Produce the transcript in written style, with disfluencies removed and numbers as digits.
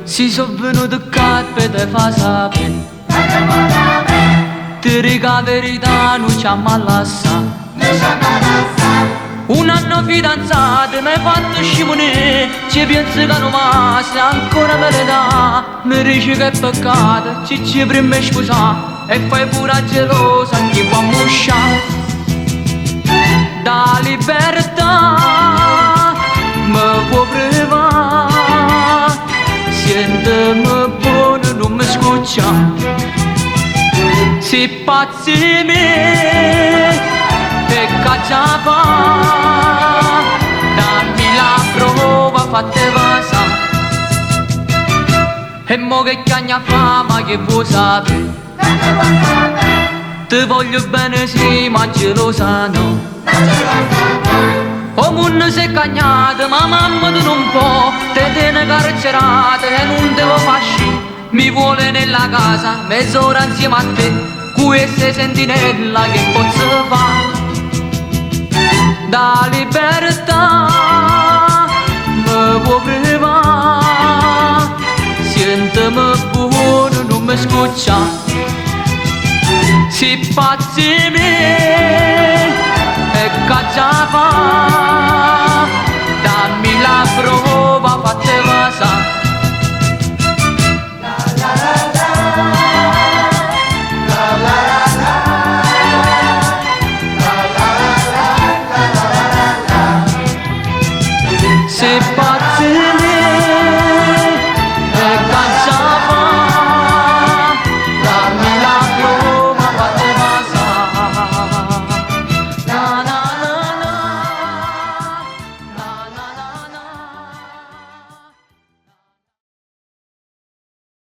Si so' venuto ccà pe te fa sapè. Te dico 'a verità, nun ce amma lassà. Un anno fidanzato m'hai fatto scimunì, ci piensi che non ma se ancora me le dà, mi dici che è peccato, ci ci prima sposà, e fai pure a gelosa chi può ammuscià. Da libertà mi può privare, sienteme buono, non mi scoccià. Si pazzi me, e caccia fa, dammi la prova, fatte vasà. E mo che cagna fama che vuoi sapere? Ti voglio bene sì, ma gelosa no. O mondo si è cagnato, ma mamma tu non può, te tiene carcerata e non devo fasci. Mi vuole nella casa, mezz'ora insieme a te, questa sentinella che posso fare. Da libertà mi può privare, sienteme buono, non mi scoccià. Si pazzi me,